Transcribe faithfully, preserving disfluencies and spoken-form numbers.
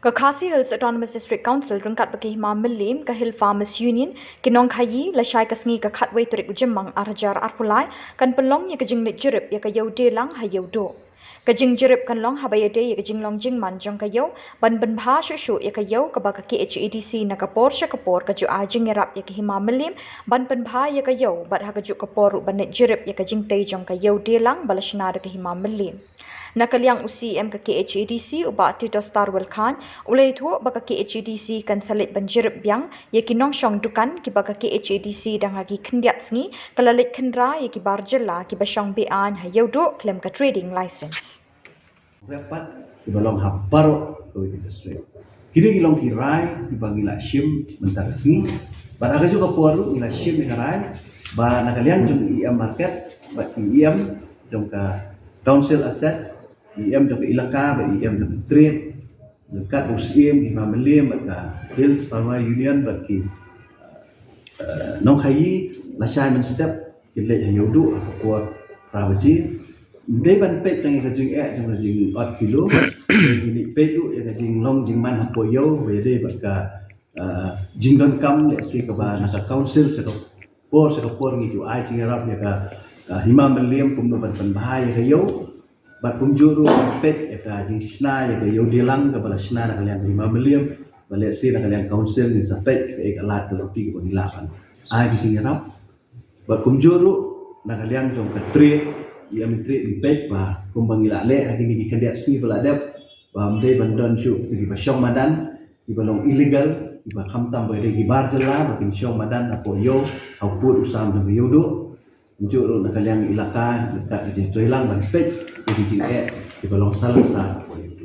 Ka Khasi Hills Autonomous District Council ryngkat bad ka Hima Mylliem, ka Hill Farmers Union, ki nongkhaii, lashai ka sngi ka khatwei tarik u Jymmang ar hajar arphew lai, kan pynlong ïa ka jingleit jurip ïa ka ïew dielang ha Ïewduh. Ka jingjurip kan long haba ïadei ïa ka jinglong jingman jong ka ïew, ban pynbha shuh shuh ïa ka ïew, kaba ka K H A D C na ka por sha ka por ka ju ai jingïarap ïa ka Hima Mylliem ban pynbha ïa ka ïew, bad ha kajuh ka por ruh ban leit jurip ïa ka jingtei jong ka ïew dielang ba la shna da ka Hima Mylliem. Na ka liang u C E M ka K H A D C, u Bah Titosstarwell Chyne, u la ïathuh ba ka K H A D C kan sa leit ban jurip biang ïa ki nongshong dukan, kiba ka K H A D C dang ha ki khyndiat sngi ka la leit khynra ïa ki bar jylla kiba shong be-aiñ ha Ïewduh khlem ka trading license. Rep pat kiba long ha baroh kawei ka district. Kine ki long ki rai kiba ngi la shim mynta ka sngi. Bad ha kajuh ka por ruh ngi la shim ïa ka rai ba na ka liang jong E M market bad E M jong ka council asset, E M jong ka ilaka bad E M jong ka trade, ryngkat u C E M, Hima Mylliem bad ka Hills Farmer Union bad ki, eh, nongkhaii, lashai mynstep kin leit ha Ïewduh ha ka por phra baje. Ym dei ban peit tang ïa ka jingeh jong ka jingot kilo, ngi leit peit ruh ïa ka jinglong jingman hapoh ïew, ba ïadei bad ka, eh, jingdonkam lehse kaba na ka council sha ka por sha ka por ngi ju ai jingïarap ïa ka, eh, Hima Mylliem kumno ban pynbha ïa ka ïew. Bad kumjuh ruh ban peit ïa ka jingshna ïa ka ïew dielang kaba la shna na ka liang ka Hima Mylliem, ba lehse na ka liang council ngin sa peit kaei ka lad ka lynti kaba ngi lah ban ai ka jingïarap. Bad kumjuh ruh na ka liang jong ka trade, E M trade, ngi peit ba kumba ngi la leh ha kine ki khyndiat sngi ba la dep, ba ym dei ban don shuh kita kiba shong madan, kiba long illegal, kiba khamtam ba dei ki bar jylla ba kin shong madan hapoh ïew, hapoh u sam jong ka Ïewduh. Kumjuh ruh na ka liang ilaka, ryngkat ka jingtrei lang ban peit ïa ki jingeh kiba long sha la sha hapoh ïew.